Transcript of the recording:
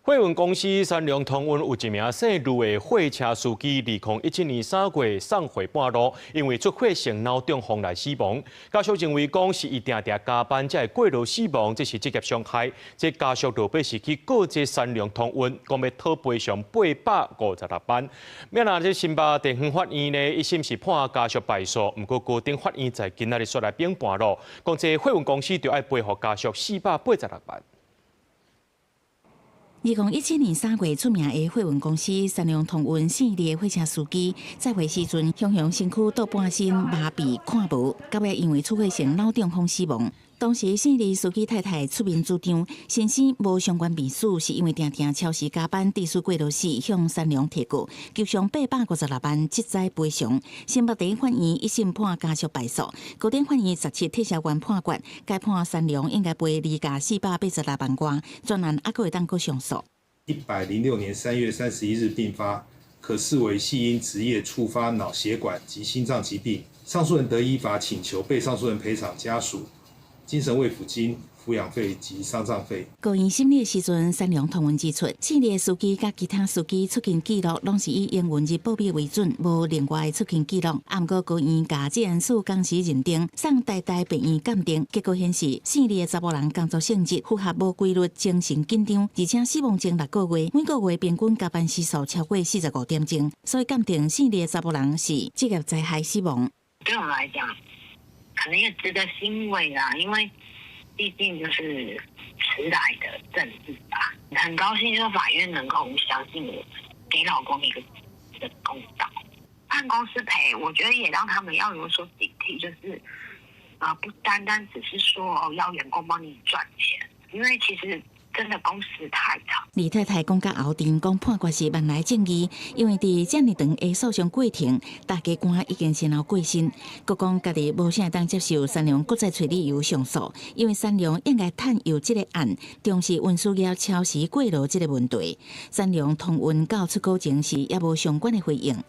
貨運公司三龍通運有一名姓呂的貨車司機，2017年3月送貨半路，因為出血性腦中風來死亡。家屬認為講是伊定定加班才會過勞死亡，這是職業傷害。這家屬落尾是去告這三龍通運，講欲討賠償856萬。欲若這新北地方法院呢，一審是判家屬敗訴，毋過高等法院在今仔日煞來反盤咯，講這貨運公司著愛賠予家屬486萬。2017年3月出名的貨運公司三龍通運姓李的貨車司機，載貨時陣，雄雄身軀倒半身麻痺看無，到尾因為出血性腦中風死亡。當時姓李司機太太出面主張，先生無相關病史，是因為定定超時加班，致使過勞死，向三龍提告，求償856萬，職災賠償。新北地法院一審判家屬敗訴，高等法院17撤銷原判決，改判三龍應該賠里價486萬外，專案猶閣會當閣上訴。 106年3月31日病發，可視為係因職業觸發腦血管及心臟疾病。上訴人得依法請求被上訴人賠償家屬精神慰撫金、撫養費及喪葬費。高院審理的時陣，三龍通運指出，姓李的司機佮其他司機出勤記錄攏是以營運日報表為準，無另外的出勤記錄。毋過高院共職安署同時認定，送台大病院鑑定，結果顯示姓李的查某人工作性質符合無規律、精神緊張，而且死亡前6個月，每個月平均加班時數超過45點鐘，所以鑑定姓李的查某人是職業災害死亡。對我來講，可能也值得欣慰啦，因為畢竟就是遲來的正義吧。很高興，就是法院能夠相信我，給老公一個公道。判公司賠，我覺得也讓他們要有所警惕，就是啊，不單單只是說要員工幫你賺錢，因為其實真的工時太長。李太太講甲後陣，講判決是萬來正義，因為佇遮爾長的訴訟過程，大法官已經先後過身，閣講家己無啥會當接受三龍閣再揣理由上訴，因為三龍應該探究這个案，重視運輸業超時過勞這个問題。三龍通運到出稿前時也無相關的回應。